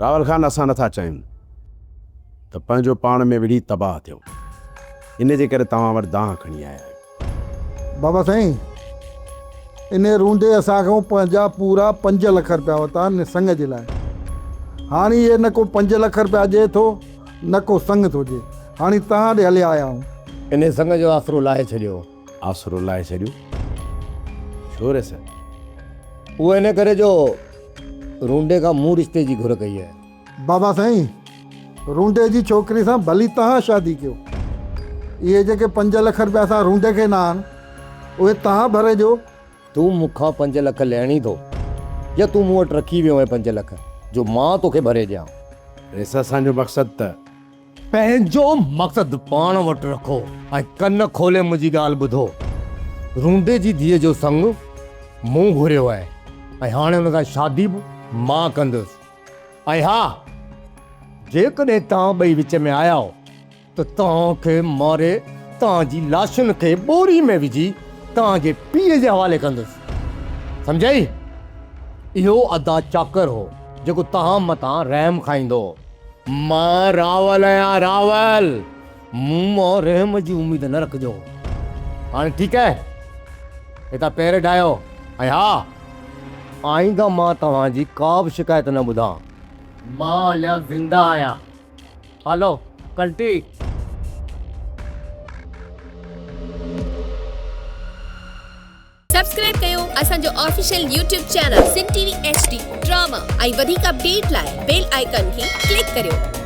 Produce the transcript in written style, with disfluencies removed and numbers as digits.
راول خان اسان نٿا چاهيون ته پنهنجو پاڻ ۾ وڙهي تباهه ٿيو. ان جي ڪري توهان وٽ دانهن کڻي آيا آهيون. بابا سائين انهي رونڊي اسان کان پنهنجا پورا پنج لک رپيا ورتا آهن سڱ جي لاء. هاڻي هي نه ڪو پنج لک رپيا ڏئي ٿو نه ڪو سڱ ٿو ڏئي. هاڻي توهان ڏي هليا آيا آهيون. انهي سڱ جو آسرو لاهي ڇڏيو. آسرو لاهي ڇڏيو؟ ڇو ريس؟ اهو ان ڪري جو رونڊي کان مون رشتي جي گهر ڪئي آهي. بابا سائين، رونڊي جي ڇوڪري سان ڀلي توهان شادي ڪيو. اهي جيڪي پنج لک رپيا اسان رونڊي کي ڏنا آهن، اهي توهان ڀري ڏيو. تون مون کان پنج لک لهڻي ٿو يا تون مون وٽ رکي ويو آهين پنج لک جو مان توکي ڀري ڏيان؟ ريس اسان جو مقصد ته. پنهنجو مقصد پاڻ وٽ رکو ۽ ڪن کولي منهنجي ڳالهه ٻڌو. رونڊي جي ڌيء جو سڱ مون گهريو آهي ۽ هاڻي ان سان شادي به مان ڪندس ۽ ها جيڪڏهن توهان ٻئي وچ ۾ آيائو ته توهان کي ماري توهان جي لاشن کي ٻوري ۾ وجهي توهان جي پيء جي حوالي ڪندس. سمجهئي؟ اهو ادا چاڪر هو جيڪو توهان مٿان رحم کائيندو هو. مان راول آهيان راول، مون مان رحم جي اميد نه رکجو. هاڻي ٺيڪ آهي؟ هتان پير ڊاهيو ۽ ها آئنده مان توهان جي ڪا به شڪايت نه ٻڌان. مان اڃا زنده آهيان. هلو ڪلٽي. سبسڪرائب ڪيو اسان جو official YouTube channel Sindh T V H D drama ۽ وڌيڪ اپڊيٽ لاء بيل آئيڪان کي ڪلڪ ڪريو.